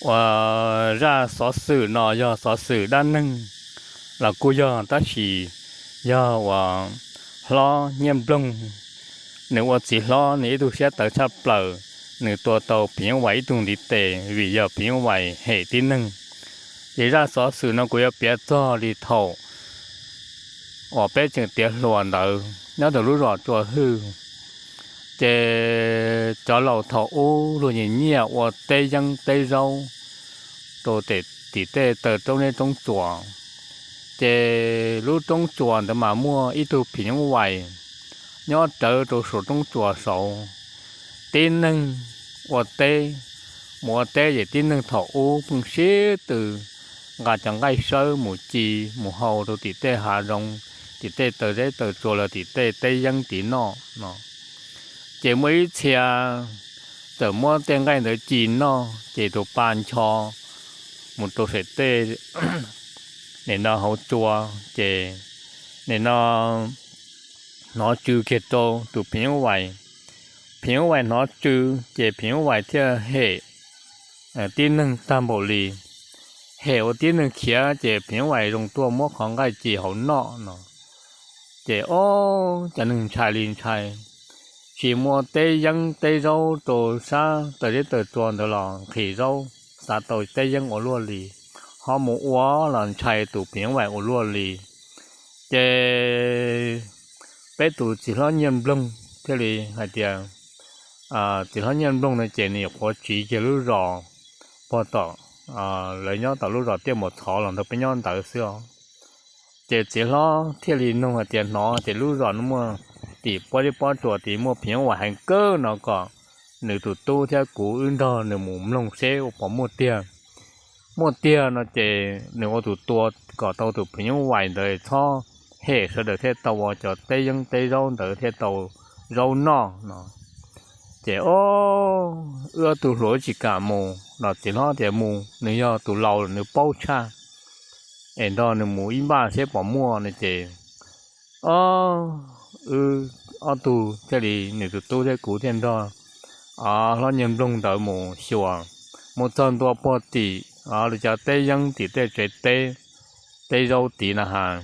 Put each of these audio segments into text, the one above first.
Uas zaj xov xwm no yog xov xwm dab neeg los kuj yog, tab sis yog uas hlob Nyiaj Nploog nws ua txiv hlob nws ib tug siab tawv tshaj plaws, nws tua tau phim nyuj vais ib tug ntiv tes vim yog phim nyuj vais hem tib neeg. Ces zaj xov xwm no kuv yuav piav txog li thaum uas peb tseem tiav hluas ntawd nyob rau lub zos Tsua Hwj. Ces cov laus thaum ub luag nyiam nyiam ua teb yeeb teb zaub rau tim tej taw roob zeb roob tsuas. Ces lub roob tsuas ntawd mas muaj ib tug phim nyuj vais nyob rawv rau saum roob tsuas saud. Tib neeg ua teb, mus ua teb ces tib neeg thaum ub pheej sib tw nqa cov nqaij sawb mus ci mus hau rau tim tej hav zoov, tim tej taw zeb taw tsua los tim tej teb yeeb tid noj no. Ces muaj ib txhia txawm muab tej nqaij ntawd ci noj ces tus pa ncho mus rau saum tej nim no hauv tsua, ces nim no hnov tsw kiag rau tus phim nyuj vais. Phim nyuj vais hnov tsw ces phim nyuj vais thiaj hem tib neeg tag npaum li. Hem ua tib neeg khiav ces phim nyuj vais zoo tuaj muab qhov nqaij ci hauv noj no. Ces ob cov neeg ntshai li ntshai, tsis muaj teb yeeb teb zaub rau sab taw zeb taw tsua ntawd los nqhis zaub xav tau teb yeeb ua luaj li, ho mus ua los ntshai tus phim nyuj vais ua luaj li. Ces peb tus txiv hlob Nyiaj Nploog thiaj li hais tias, txiv hlob Nyiaj Nploog no ces nws nyuam qhuav tsiv kiag lub zos pog tom, lawv nyob tom lub zos Tiaj Mus Txhov los ntawd peb nyob ntawd xwb os. Ces txiv hlob thiaj li nug hais tias hnov tias lub zos no muaj tim pob zeb pob tsuas tid muaj phim nyuj vais heev kawg no kom nws tus tub thiab kuv wb nrog nws mus mloog seb ua puas muaj tiag. Muaj tiag no ces nws ua tus tua kom tau tus phim nyuj vais ntawd txhob hem sawv daws thiaj tau ua cov teb yeeb teb zaub ntawd thiaj tau zaub noj no. Ces ob, wb ob tug hluas tsis kam mus los txiv hlob tias mus, nws yog tus laus lawm nws paub tshaj, es nrog nws mus ib npaj seb puas muaj no ces ob, wb ob tug thiaj li nws tus tub thiab kuv thiaj nrog hlob Nyiaj Nploog ntawd mus xyuas. Mus txog ntua puag tim lawv cov teb yeeb tim tej tsev teb, teb zaub tid na has,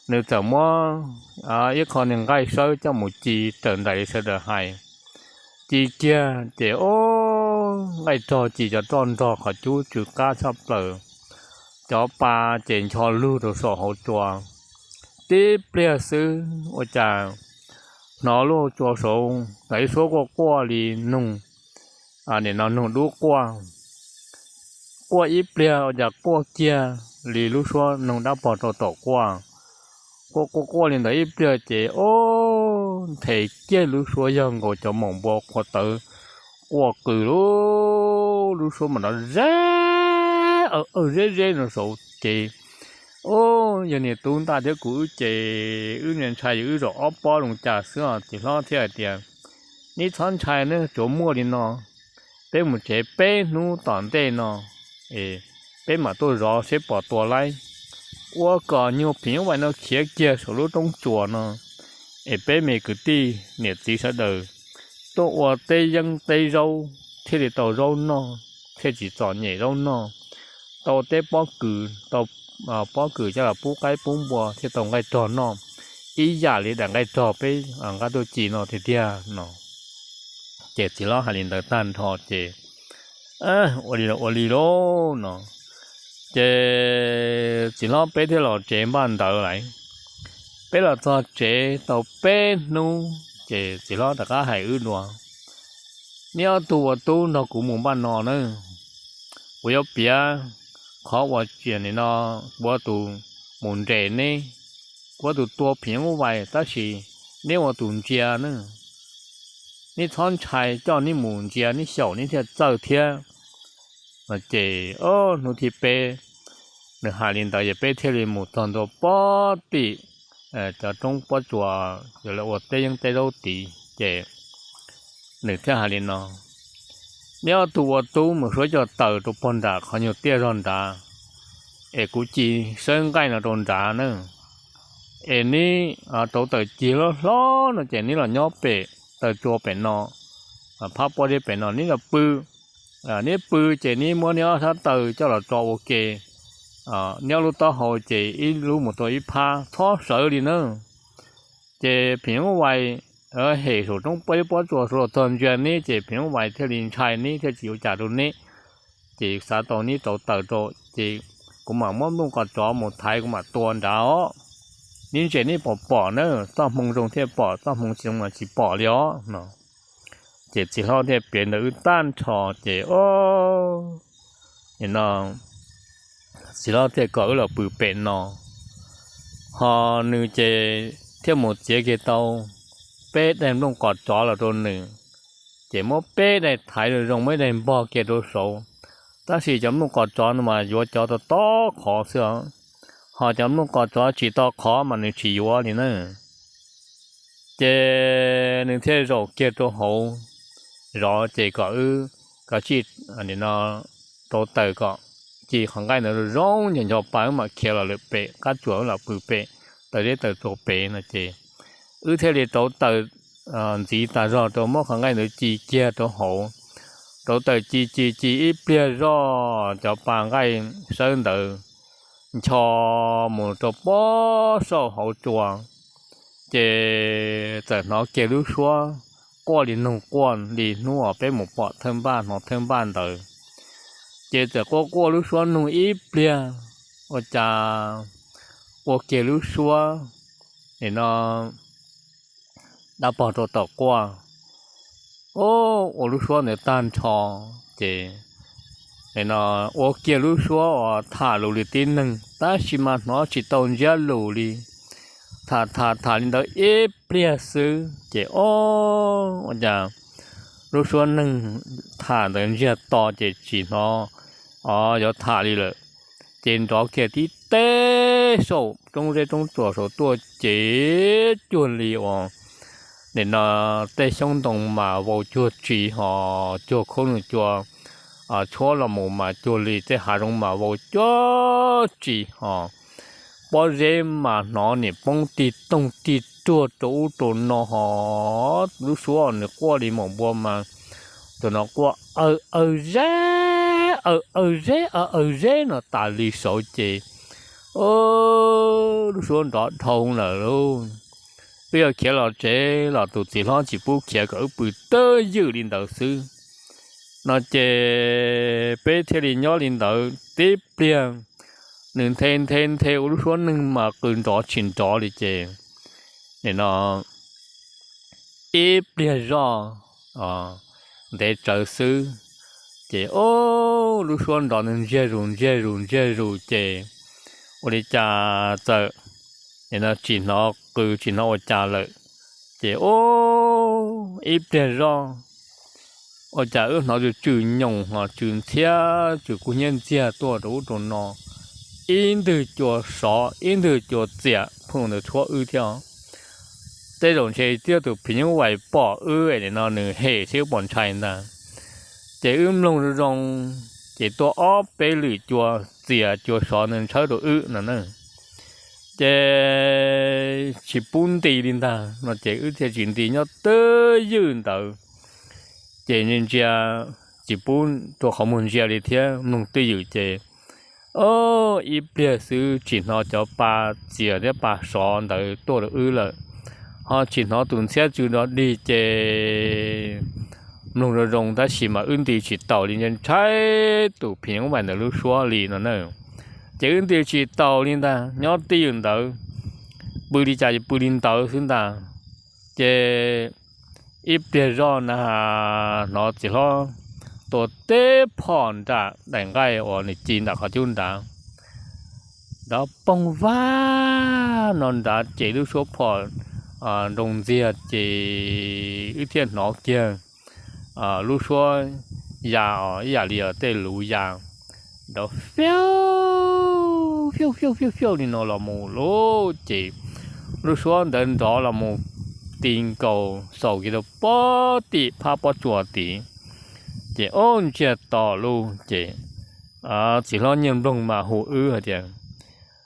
nws txawm muab ib qho niag nqaij sawb coj mus ci raws nraim li sawv daws hais. Ci kiag ces ob, nqaij rog ci cov roj nrog qhov cub tsw qab tshaj plaws. Cov pa ces ncho lug rau saum hauv tsua. Tib pliag xwb ua cas hnov lub tsua saud ntawm ib suab quaj quaj li noog, nim no noog dub quaj. Quaj ib pliag ua cas quaj kiag li lub suab noog dab pog rau tom quaj. Quaj quaj quaj li ntawd ib pliag ces ob, nthe kiag lub suab yog nkaus cov maum npua qhuav tawv quaj qw lub, lub suab mas nrov zeb, aw zeb zeb no saud ces ob, yog niag tub ntaj thiab kuv wb ces wb ntshai yog wb zaum ob pob loo cas xwb os. Txiv hlob thiaj hais tias neb txhob ntshai ne, tsuas muaj li no, peb mus tsev peb hnub tom ntej no es peb mam tuaj zov seb puas tua laib. Ua kom nyuag phim nyuj vais no khiav kiag saum lub roob tsuas no es peb me kwv tij niam txiv sawv daws tuaj ua teb yeeb teb zaub thiaj li tau zaub noj, thiaj tsis txom nyem zaub noj, tau teb pob kws, tau pob kws coj los pub qaib pub npua thiaj tau nqaij rog noj ib yam li daim nqaij rog peb nqa tuaj ci no tiag tiag no. Ces txiv hlob hais li ntawd tag nrho ces ua li los ua li lauj no. Ces txiv hlob peb thiaj los tsev npaj ntawd lawm. Peb los txog tsev tau peb hnub ces txiv hlob rov qab hais wb dua, neb ob tug ua tub nrog kuv mus npaj no na, kuv yuav piav qhov uas nim no kuv ua tus mus nres neb, kuv ua tus tua phim nyuj vais tab sis neb ua tus ntsia na. Neb txhob ntshai, coj neb mus ntsia neb xyaum neb thiaj txawj thiab. Ces hnub thib peb nws hais li ntawd ces peb thiaj li mus txog ntua pob tim cov roob pob tsuas uas lawv ua teb yeeb teb zaub tid ces nws thiaj hais li no, neb ob tug ua tub mus suav coj taws rau pog nram qhov nyuag tiaj zog nrad, es kuv ci sawb nqaij no rau nrad na, es neb rauv taws ci hlob hlob no ces neb los nyob pem taw tsua pem no, phab pob zeb pem no neb los pw. neb pw ces neb muab neb ob sab taw coj los tso ua ke, neb ob lub taub hau ces ib lub mus rau ib phab, txhob sawv li na. Ces phim nyuj vais hem saum roob pob tsuas los txog ntsia neb ces phim nyuj vais thiaj li ntshai neb thiaj tsis ua cas rau neb. Ces xav tau neb rauv taws rau ces kuv mam muab nplooj qos tsov mus thaiv kuv mam tua nrad os. Neb ntsia neb pom pom na, txoj hmoo zoo thiaj pom, txoj hmoo tsis zoo mas tsis pom li os no. Ces txiv hlob thiaj piav ntawm wb tag nrho ces o, no txiv hlob thiaj kom wb los pw pem no, ho nws ces thiaj mus txiav kiag tau peb daim nplooj qos tsov los rau nws. Ces muab peb daim thaiv zoo zoo, muab ib daim npog kiag rau saud, tab sis cov nplooj qos tsov no mas yuav cov tau tob qhov xwb os, ho cov nplooj qos tsov tsis tau qhov mas nws tsis yuav li na. Ces nws thiaj zaum kiag rau hauv zov ces kom wb kav tsij rauv taws kom ci qhov nqaij ntawd zoo ncho ncho pa wb mam khiav los lawm pem qab tsuas wb los pw pem, taws deb taws tsua pem no ces wb thiaj li rauv taws ntxiv tas zog rau muab qhov nqaij ntawd ci kiag rau hauv. Rauv taws ci ci ci ib pliag zoj cov pa nqaij sawb ntawd ncho mus rau pob saum hauv tsua, ces txawm hnov kiag lub suab quaj li noog quaj li hnub uas peb mus pom thawj npaj hnov thawj npaj ntawd. Ces txawm quaj quaj lub suab noog ib pliag, ua cas ua kiag lub suab, no dab pog rau tom quaj, ua lub suab ntawd tag nrho, ces no ua kiag lub suab uas tham lus li tib neeg tab sis mas hnov tsis tau ntsiab lus li. Tham tham tham li ntawd ib pliag xwb ces o, ua cas lub suab neeg tham ntawd ntsiag to ces tsis hnov o yuav tham li lawm. Ces nrov kiag tib teb saum roob zeb roob tsuas saud tuaj ces cuag li uas nim no tej xyoob ntoo mas vau cuag tsis ho, cuag khaub ncaws cua tshuab los mus mas cuag li tej hav zoov mas vau cuag tsis ho. Pob zeb mas hnov niam poob tig toog tig ruag rau ub rau no ho. Lub suab nws quaj li maum npua mas tus no quaj aw aw zeb, aw aw zeb, aw aw zeb no tas li saud ces lub suab nrov dhau lawm lauj. Wb yog khiav los tsev los tus txiv hlob tsis pub khiav kom wb pw twj ywm li ntawd xwb no ces peb thiaj li nyob li ntawd tib pliag. Nws nthe nthe nthe ua lub suab neeg mas qw nrov tsis nrov li ces nim no ib pliag zoj ntev tsawv xwb ces o, lub suab nrov ntsiag zus ntsiag zus ntsiag zus ces ua li cas txawm nim no tsis hnov qw tsis hnov ua cas lawm. Ces o, ib pliag zoj ua cas wb hnov tsw tsw nyoos ho tsw ntxhiab tsw kub hnyiab ntxiag tuaj rau ub rau no, ib ntwg cua sov ib ntwg cua txias phooj ntawd tshuab wb thiab. Tej zaum ntshe twb yog tus phim nyuj vais pom wb es nim no nws hem seb wb pom ntshai ntag. Ces wb mloog zoo zoo, ces tuaj ob peb lwm cua txias cua sov ntawd ntshawb rau wb no na. Ces tsis pub nti li ntag no ces wb thiaj tsis nti nyob twj ywm ntawd. Ces ntsia tsis pub rua qhov muag ntsia li thiab mloog twj ywm ces o, ib pliag xwb tsis hnov cov pa txias thiab pa sov ntawd tuaj rau wb lawm, ho tsis hnov tus ntxhiab tsw nrov dig ces mloog zoo zoo tab sis mas wb nti tsis taus li, ntshai tus phim nyuj vais ntawd lub suab li no na. Ces wb nti tsis taus li ntag, nyob twj ywm ntawd, pw li cas ces pw li ntawd xwb ntag. Ces ib pliag zoj na hnov txiv hlob tua teb phom nram daim nqaij uas nws ci nram qhov cub nrad, nrov poog vag no nrad ces lub suab phom nroo ntxiag ces wb thiaj hnov kiag lub suab ya os ib yam li tej luv ya nrov fiaj fiaj fiaj fiaj li no los mus lauj. Ces lub suab ntawd nrov los mus ti nkaus xaus kiag rau pob tim phab pob tsuas tid. Ces o, ntsiag to lauj. Ces txiv hlob Nyiaj Nploog mas hu wb hais tias,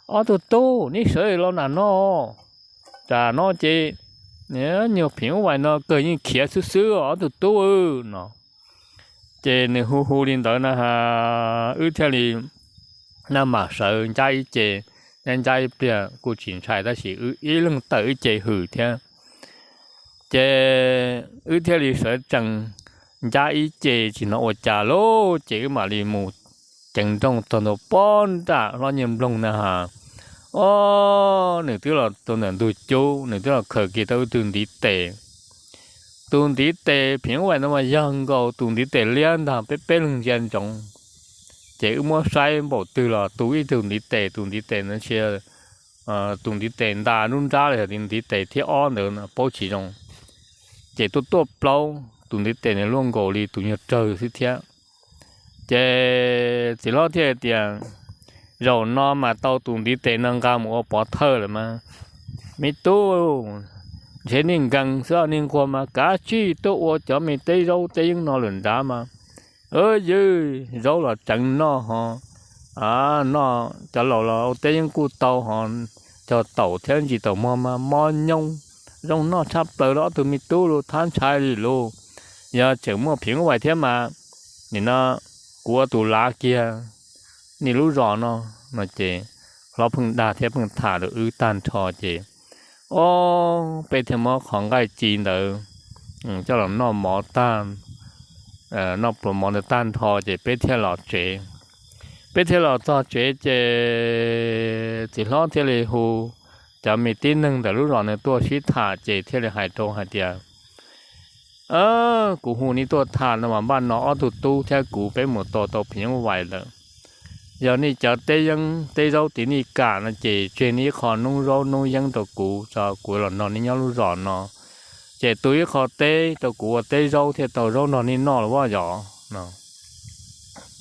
Ob tug tub, neb sawv los nram no, nram no ces nyuag phim nyuj vais no kawg yeej khiav xwb xwb ob tug tub no. Ces nws hu hu li ntawd na has, wb thiaj li naj mam sawv ncab ib ce, ncab ncab ib pliag kuj tsis ntshai tab sis wb ib leeg tawm ib ce hws thiab. Ces wb thiaj li sawv tsees ncab ib ce tsis hnov ua cas lauj, ces wb mam li mus ceev nrooj txog ntua pob nram hlob Nyiaj Nploog na has. Ob, nws twb los tau ntawm ntug cub, nws twb los khaws kiag tau ib tug ntiv tes. Tus ntiv tes phim nyuj vais no mas yog nkaus tus ntiv tes liab ntag, peb peb leeg ntsia ntsoov. Ces wb muab saib npaum twg los tu ib tug ntiv tes, tus ntiv tes ntawd ntsia, tus ntiv tes nta nruab nrab los yog ntiv tes thib ob ntawd paub tsis zoo. Ces tuaj tuaj plaub, tus ntiv tes nws luaj nkaus li tus nyuag rawg xwb thiab. Ces txiv hlob thiaj tias, zaum no mas tau tus ntiv tes no nqa mus ua pov thawj lawm mas, me tub, ntshe nej nkees xwb, nej nquag mas kav tsij tuaj ua cov me teb zaub teb yeeb no lawm nrad mas. Ywg, zaub los tseev noj ho, noj cov laus los ua teb yeeb kuj tau ho, cog taum thiab ntsis taum mog mas mos nyoos, zoo noj tshaj plaws los ob tug me tub los thab ntshai li lauj. Yog tseem muaj phim nyuj vais thiab mas, nim no kuv ua tus lav kiag nej lub zos no. No ces hlob pheej dag thiab pheej tham rau wb tag nrho ces, ob, peb thiaj muab qhov nqaij ci ntawd coj los noj mov tag, noj pluas mov ntawd tag nrho ces peb thiaj los tsev. Peb thiaj los txog tsev ces txiv hlob thiaj li hu cov me tib neeg ntawm lub zos ntawd tuaj sib tham ces thiaj li hais rau hais tias, kuv hu nej tuaj tham no mas npaj no ob tug tub thiab kuv peb mus tua tau phim nyuj vais lawm. Yog nej cov teb yeeb teb zaub tid nej kam no ces tseg nej ib qho noob zaub noob yeeb rau kuv tso, kuv los nrog nej nyob lub zos no. Ces tu ib qho teb rau kuv ua teb zaub thiaj tau zaub nrog nej noj los vaj yom no.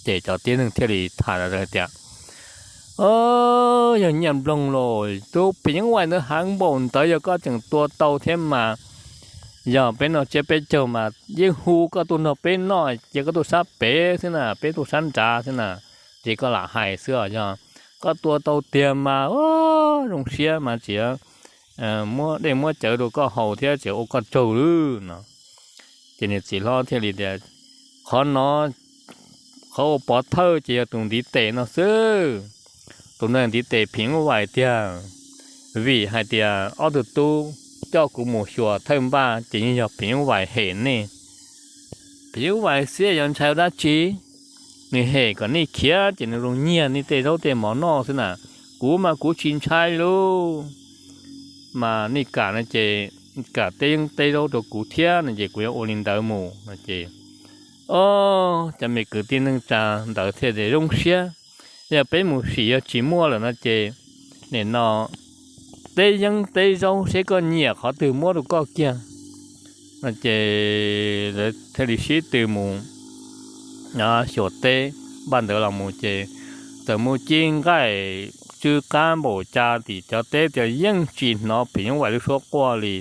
Ces cov tib neeg thiaj li tham hais tias, yog Nyiaj Nploog los, tus phim nyuj vais ntawd heev npaum ntawd, yog koj tseem tua tau thiab mas, yog peb no tsiab peb caug mas yeej hu koj tuaj nrog peb noj, ces koj tuaj sab pem xwb na, peb tuaj sab nrad xwb na, ces koj lam hais xwb os. Yog koj tua tau tiag mas zoo siab mas tseem muab dej muab cawv rau koj haus thiab tseem ua koj tsaug lawm no. Ces nws txiv hlob thiaj li tias, qhov no, qhov ua pov thawj ces yog tus ntiv tes no xwb. Tus no ntiv tes phim nyuj vais tiag, vim hais tias ob tug tub coj kuv mus xyuas thawj npaj ces yeej yog phim nyuj vais hem nej. Phim nyuj vais xiab yuav ntshai ua dab tsi, nws hem kom nej khiav ces nws zoo nyiag nej tej zaub tej mov noj xwb na. Kuv mas kuv tsis ntshai lauj, mas nej kam no ces kam teb yeeb teb zaub rau kuv thiab no ces kuv yuav ua li ntawd mus no ces, ob, cov me kwv tij neej tsa ntawd thiaj tias zoo siab, yog peb mus sim yog tsis muaj lawm no ces, nim no teb yeeb teb zaub seb koj nyiam qhov twg muab rau koj kiag no ces lawv thiaj li sib tw mus xyuas teb. Npaj ntawd los mus ces txawm mus ci nqaij tsw qab npaum cas tim cov teb tias yeej tsis hnov phim nyuj vais lub suab quaj li.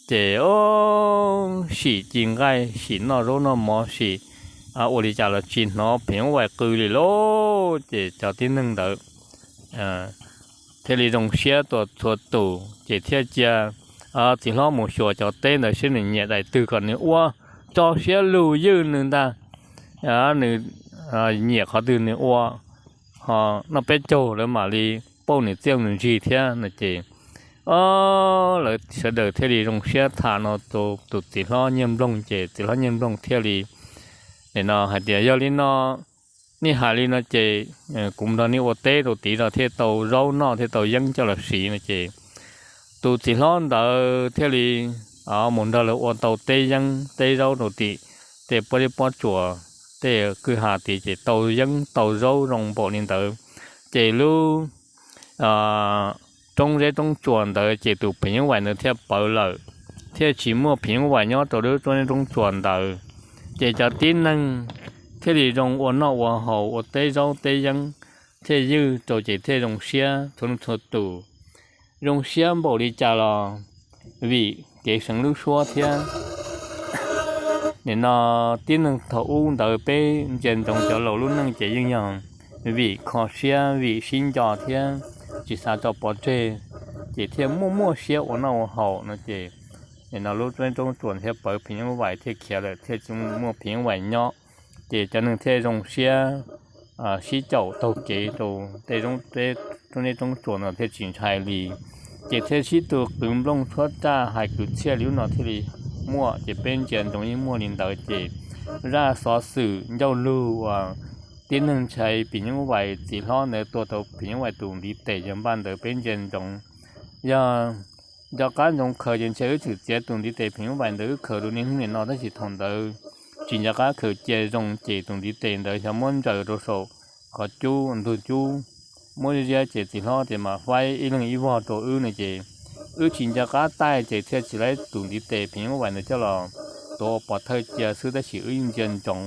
Ces ob, sim ci nqaij sim noj zaub noj mov sim ua li cas los tsis hnov phim nyuj vais qw li lauj. Ces cov tib neeg ntawd thiaj li zoo siab tuaj txhua tus ces thiaj cia txiv hlob mus xyuas cov teb ntawd seb nws nyiam daim twg kom nws ua, tso siab lug ywj nws ntag. Nws nyiam qhov twg nws ua, ho noj peb caug lawv mam li pauj nws txiaj nws ntsig thiab no ces, ob, lawv sawv daws thiaj li zoo siab tham no, tus txiv hlob Nyiaj Nploog ces txiv hlob Nyiaj Nploog thiaj li, nim no hais tias yog li no, nej hais li no ces kuv nrog nej ua teb rau tid los thiaj tau zaub noj thiaj tau yeeb coj los siv no ces tus txiv hlob ntawd thiaj li mus nrog lawv ua tau teb yeeb teb zaub rau tim tej pob zeb pob tsuas, tej kwj ha tid ces tau yeeb tau zaub zoo npaum li ntawd. Ces lub roob zeb roob tsuas ntawd ces tus phim nyuj vais ntawd thiaj pawv lawm, thiaj tsis muaj phim nyuj vais nyob rau lub roob zeb roob tsuas ntawd. Ces cov tib neeg thiaj li zoo ua noj ua haus ua teb zaub teb yeeb, thiaj ywj rau ces thiaj zoo siab txhua txhua tus. Zoo siab npaum li cas los vim kev seev lub suab thiab. Nim no tib neeg thaum ub ntawd peb ntsia ntsoov cov laus lub neej ces yeej yog vim kho siab vim sib nco thiab tsis xav tso pov tseg, ces thiaj muaj muaj siab ua noj ua haus no ces, nim no lub roob tsuas thiaj pawv phim nyuj vais thiaj khiav lawm thiaj tsis muaj phim nyuj vais nyob. Ces cov neeg thiaj zoo siab sib caum taug kev rau tej roob teb roob tsuas no thiaj tsis ntshai li. Ces thiaj sib tw qwv nplooj tshuab raj hais kwv txhiaj li lub no thiaj li muaj. Ces peb ntsia ntsoov yeej muaj li ntawd. Ces zaj xov xwm ncauj lug uas tib neeg ntshai phim nyuj vais txiv hlob ntawd tua tau phim nyuj vais tus ntiv tes yog npaj ntawd peb ntsia ntsoov yog nco qab ntsoov khaws ces ntshe wb txwm txiav tus ntiv tes phim nyuj vais ntawd wb khaws rau niaj hnub nim no, tab sis thaum ntawd tsis nco qab khaws cia zoo ces tus ntiv tes ntawd xyov muab ntsaws rau saum qhov cub ntug cub, muab ziab ziab ces txiv hlob ces mas faib ib leeg ib vog rau wb no ces wb tsis nco qab taij ces thiaj tsis laib tus ntiv tes phim nyuj vais ntawd coj los tuav ua pov thawj cia xwb, tab sis wb yeej ntsia ntsoov.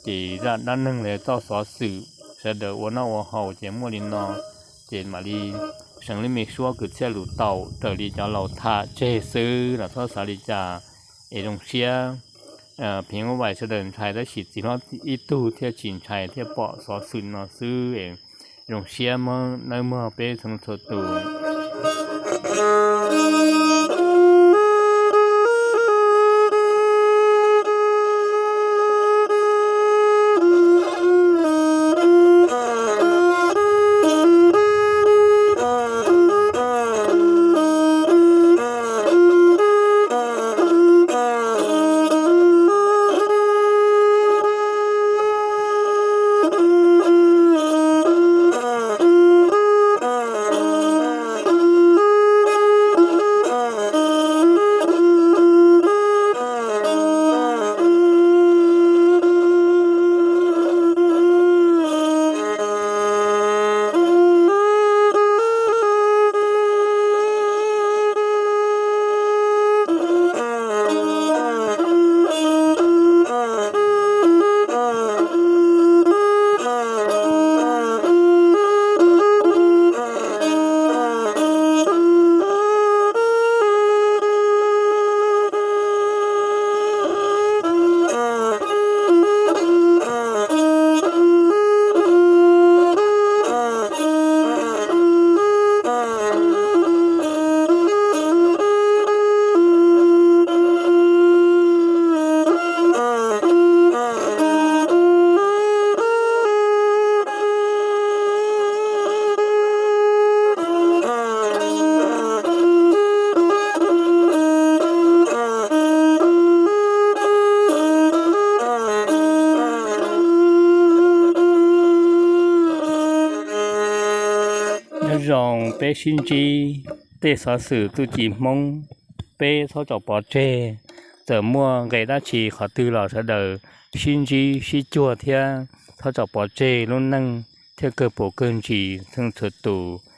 Ces zaj dab neeg los yog txoj xov xwm sawv daws ua noj ua haus ces muaj li no. Ces mam li seev li me suab kwv txhiaj lus tau raws li cov laus tham tseg xwb los txhob xav li cas es zoo siab. Phim nyuj vais sawv daws ntshai tab sis txiv hlob ib tug thiaj tsis ntshai thiaj pom xov xwm no xwb. Zoo siab nawb mog peb txhua txhua tus. Nyob zoo peb sib ntsib tej xov xwm txuj ci Hmoob, peb txhob tso pov tseg. Txawm muaj nqe dab tsi qhov twg los sawv daws sib ntsib sib cuag thiab txhob tso pov tseg lub neej thiaj kawg puas kawg ntsis txhua txhua tus.